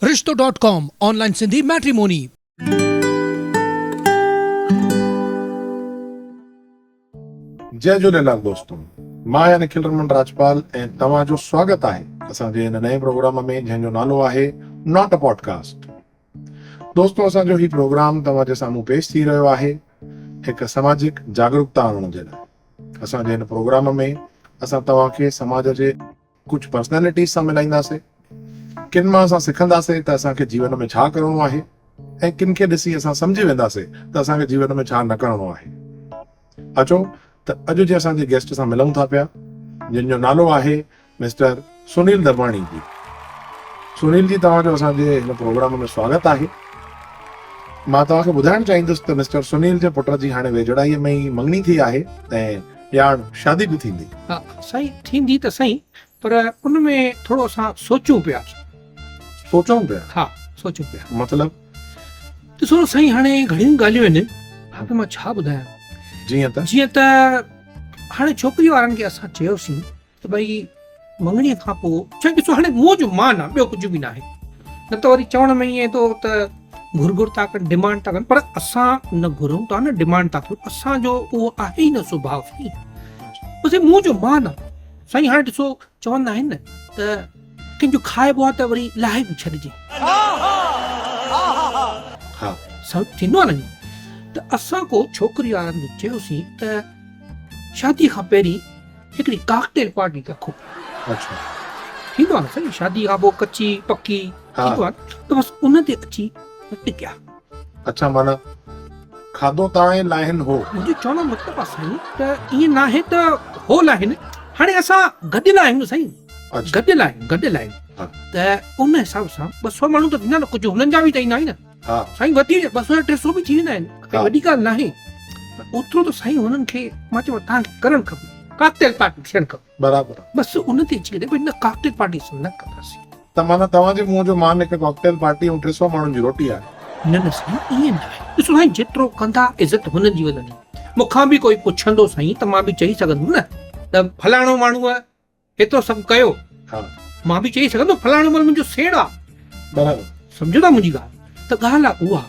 Rishto dot com online Sindhi matrimony. جئي جهوليلال دوستو مان آهيان نکل رمن راجپال ۽ توهان جو سواگت آهي اسان جي هن نئين پروگرام ۾ جنهن جو نالو آهي not a podcast. دوستو اسان جو هي پروگرام توهان جي سامهون پيش ٿي رهيو آهي هڪ سماجڪ جاڳرڪتا آڻڻ جي لاء. اسان جي هن پروگرام ۾ اسان توهان کي سماج جي ڪجهه پرسنالٽيز سان ملائينداسين، ڪن مان اسان سکنداسين ته اسان کي جيون ۾ ڇا ڪرڻو آهي ۽ ڪن کي ڏسي اسان سمجهي وينداسين ته اسان کي جيون ۾ ڇا نه ڪرڻو آهي. اچو ته اڄ جي اسان جي گيسٽ سان ملون ٿا پيا جن جو نالو آهي مسٽر سنيل ڌرماڻي جي. سنيل جي توهان جو اسان جي هن پروگرام ۾ سواگت آهي. مان توهان کي ٻڌائڻ چاهيندس ته مسٽر سنيل جي پٽ جي هاڻي ويجهڙائي ۾ ئي مڱڻي ٿي آهي ۽ ڄاڻ شادي به ٿيندي. ها سائين ٿيندي ته سائين پر ان ۾ ٿورو اسان سوچون پيا. سوچون پيا؟ ها سوچون پيا. مطلب؟ ڏسو نه سائين هاڻي گهڻيون ڳالهيون آهن توهان کي مان ڇا ٻڌايان. جيئن ته؟ جيئن ته هاڻي ڇوڪري وارن کي اسان چيوسين ته ڀئي مڱڻي کان پوء ڇا ڏسو هاڻي منهن جو مان آ ٻيو ڪجهه به ناهي نه ته وري چوڻ ۾ ائين ٿو ته گهر گهر ٿا ڪن ڊمانڊ ٿا ڪن پر اسان نه گهرون ٿا نه ڊمانڊ ٿا ڪريون اسان جو اهو آهي ئي نه سڀاء سائين بس منهن جو مان آ سائين هاڻي ڏسو چوندا آهن نه ته ڪنهن جو کائبو آ ته وري لاهي به ڇڏجي ها سڀ ٿيندو آ نه ته اسان ڪو ڇوڪري وارن کي چيوسين ته شادي کان پهرين هڪڙي ڪاڪٽيل پارٽي رکو. اڇا. ٿيندو آ نه سائين شادي کان پوء ڪچي پڪي ٿيندو آ ته بس ان تي اچي ٽڪيا. اڇا معنيٰ کاڌو تان ۽ لاهين هو. منهنجو چوڻ جو مطلب آ سائين ته ائين ناهي ته هو لاهين هاڻي اسان گڏيل آهيون نه سائين گڏيل آهيون گڏيل آهيون ته ان حساب سان 200 ماڻهو ته ٿيندا نه ڪجهه هنن جا به ته ايندا ئي نه. ها. سائين وڌي 200 يا 300 به ٿي ويندا آهن ڪائي وڏي ڳالهه ناهي پر اوترو ته سائين هنن کي مان چوان توهان کي ڪرڻ کپي ڪاڪٽيل پارٽي ٿيڻ کپي. برابر. بس ان تي اچي ڪري ڀئي نه ڪاڪٽيل پارٽي اسان نه ڪنداسين. ته معنيٰ توهان جي منهن جو مان هڪ ڪاڪٽيل پارٽي ۽ 300 ماڻهن جي روٽي آهي. نه نه سائين ائين ناهي ڏسو سائين جيترو ڪندا عزت هنن جي وڌندي مون کان به ڪوئي پڇندو سائين ته مان به چئي سگهندم نه ته فلاڻو ماڻهو ايترو سڀ ڪيو. ها. مان به چئي سگهندو فلاڻو مل منهنجو سيڻ آ. برابر. سمجهو ٿا منهنجي ڳالهه ته ڳالهه آ اها.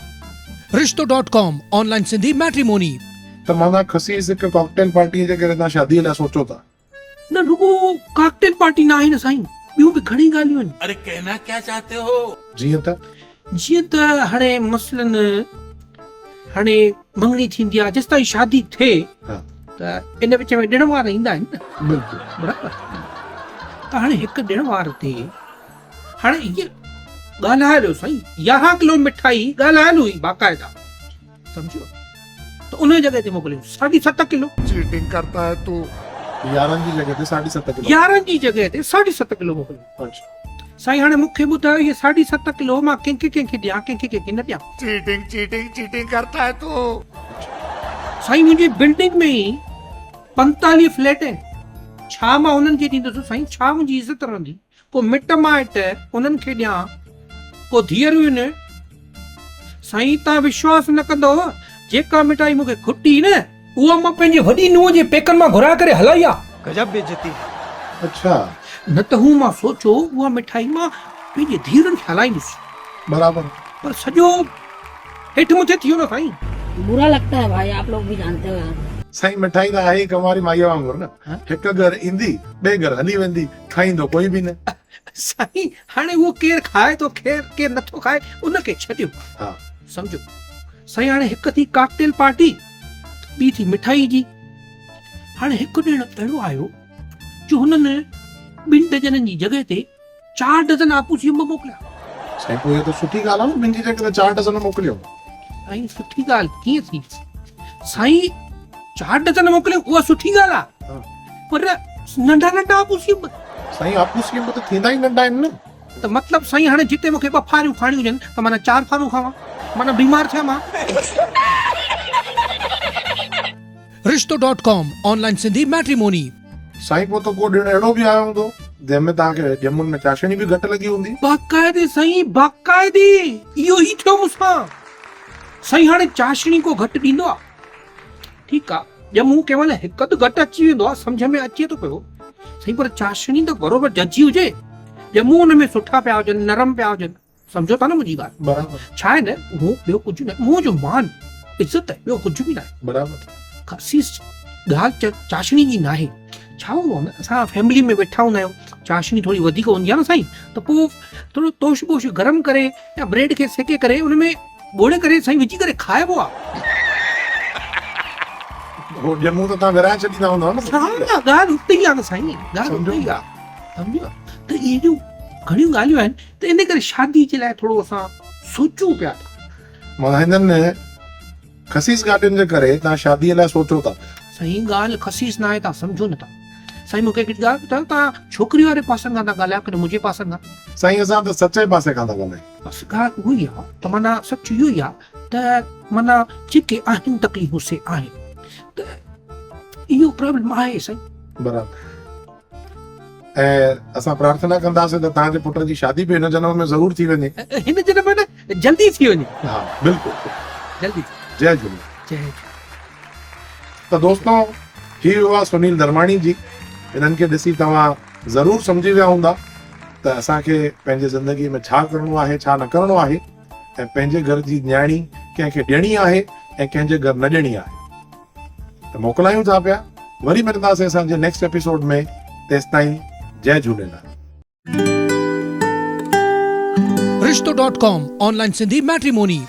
Rishto dot com online Sindhi matrimony. ته معنيٰ خسيس هڪ ڪاڪٽيل پارٽيء جي ڪري توهان شاديء لاء سوچو ٿا. نه رڳو ڪاڪٽيل پارٽي ناهي نه سائين ٻيون به گهڻي ڳالهيون آهن. اري ڪهنا ڪيا چاهتي هو. جيئن ته؟ جيئن ته هاڻي مثلاً هاڻي مڱڻي ٿيندي آهي جيستائين شادي ٿئي ته ان وچ ۾ ڏڻ وار ايندا آهن نه بلڪل برابر ته هاڻي هڪ ڏڻ وار تي هاڻي هيء ڳالهايل هيو سائين 11 ڪلو مٺائي ڳالهايل هئي باقاعده سمجهيو ته ان جڳهه تي موڪليو ساڍي ست ڪلو چيٽنگ ڪرتا هي تو. 11 جي جڳهه تي ساڍي ست ڪلو 11 جي جڳهه تي ساڍي ست ڪلو موڪليو. اڇا. سائين هاڻي مون کي ٻڌايو اهي ساڍي ست ڪلو مان ڪنهن کي ڪنهن کي ڏيان ڪنهن کي ڪنهن کي نه ڏيان. چيٽنگ چيٽنگ چيٽنگ ڪرتا هي تو. سائين منهنجي بلڊنگ ۾ ئي 45 فليٽ آهن ڇا مان انهن کي ڏيندس سائين ڇا منهنجي عزت رهندي ڪو مٽ مائٽ انهن کي ڏيان ڪو ڌيئرون آهن سائين تان وشواس نه ڪندؤ جيڪا مٺائي مون کي کٽي نه اها مان پنهنجي وڏي نونهن جي پيڪن مان گهرائي ڪري هلائي آ. غضب بيعزتي هي. اڇا. نه ته هو مان سوچيو اها مٺائي مان پنهنجي ڌيئرن کي هلائيندس. برابر. پر سڄو هيٺ مٿي ٿي ويو نه سائين. برا لگتا هي ڀائي آپ لوگ ڀي جانتي هو يار. سائين مٺائي ته آهي ئي ڪنواري مائيء وانگر نه. هڪ گهر ايندي ٻئي گهر هلي ويندي کائيندو ڪوئي به نه. سائين هاڻي اهو ڪير کائي ٿو ڪير نٿو کائي ان کي ڇڏيو. ها. سمجهو. سائين هاڻي هڪ ٿي ڪاڪٽيل پارٽي ٻي ٿي مٺائي جي. هاڻي هڪ ڏڻ اهڙو آيو جو هنن ٻن ڊزنن جي جڳهه تي چار ڊزن آپوسي انب موڪليا. سائين پوء اها ته سٺي ڳالهه آهي نه ٻن جي جڳهه تي چار ڊزن موڪليو. سائين سٺي ڳالهه ڪيئن ٿي؟ سائين چار ڊزن موڪليو اها سٺي ڳالهه آهي پر ننڍا ننڍا آپوسي انب. سائين آپوسي انب ته ٿيندا ئي ننڍا آهن نه. ته مطلب سائين هاڻي جتي مون کي ٻه ڦاريون کائڻيون هجن ته معنيٰ چار ڦارون کاوان؟ معنيٰ بيمار ٿيان مان؟ Rishto dot com online Sindhi matrimony. سائين پوء ته ڪو ڏڻ اهڙو به آيو هوندو جنهن ۾ توهان کي ڄمون ۾ چاشڻي به گهٽ لڳي هوندي. باقاعدي سائين باقاعدي اهو ئي ٿيو مون سان. سائين هاڻي چاشڻي ڪو گهٽ ڏيندو آ؟ ٺيڪ آ ڄمون ڪنهن مهل هڪ اڌ گهٽ اچي ويندو آ سمجهه ۾ اچي ٿو پيو سائين پر چاشڻي ته بروبر ججهي هجي ڄمون ان ۾ سٺا پيا هجن نرم پيا هجن. سمجهو ٿا نه منهنجي ڳالهه؟ برابر. ڇا آهي نه هو ٻيو ڪجهه نه منهن جو مان عزت آهي ٻيو ڪجهه به ناهي. برابر. خسيس ڳالهه چاشني جي ناهي. ڇا هوندو آهي نه اسان فيملي ۾ ويٺا هوندا آهيون چاشني ٿوري وڌيڪ هوندي آهي نه سائين ته پوء ٿورو توش بوش گرم ڪري يا بريڊ کي سيڪي ڪري ان ۾ ٻوڙي ڪري سائين وجهي ڪري کائبو آهي. هو ڄمون ته توهان ورهائي ڇڏيندا هوندؤ نه. ها ڳالهه اتي ئي آهي نه سائين ڳالهه اتي ئي آهي سمجهو ته اهڙيون گهڻيون ڳالهيون آهن ته ان ڪري شادي جي لاء ٿورو اسان سوچون پيا ٿا. معنيٰ هنن خسيس ڳالهين جي ڪري توهان شاديء لاء سوچو ٿا. سائين ڳالهه خسيس ناهي توهان سمجهو نه ٿا. سائين مون کي هڪڙي ڳالهه ٻڌايو توهان ڇوڪري واري پاسن کان ٿا ڳالهايو ڪي نه منهنجي پاسن کان؟ سائين اسان ته سچي پاسي کان ٿا ڳالهايون. بس ڳالهه اها ئي آهي ته معنيٰ سچ اهو ئي آهي ته معنيٰ جيڪي آهن تڪليفون سي آهن ته اهو پرابلم آهي سائين. برابر. ۽ اسان پرارٿنا ڪنداسين ته توهان جي پٽ جي شادي به هن جنم ۾ ضرور ٿي وڃي. هن جنم ۾ نه جلدي ٿي وڃي. ها بلڪل جلدي ٿي. جئي جهوليلال. جئي جهوليلال. ته دوستو هي هئا سنيل ڌرماڻي جي انهن کي ڏسي توهان ضرور سمجهي ويا هوندا ته اسان کي پنهنجي زندگي ۾ ڇا ڪرڻو آهي ڇا نه ڪرڻو آهي ۽ پنهنجي گهر جي نياڻي ڪنهن کي ڏيڻي آهي ۽ ڪنهن جي گهر نه ڏيڻي آهي. ته موڪلايون ٿا پيا وري ملنداسين اسان جي نيڪسٽ ايپيسوڊ ۾ تيستائين جئي Jhulelal. Rishto dot com online Sindhi matrimony.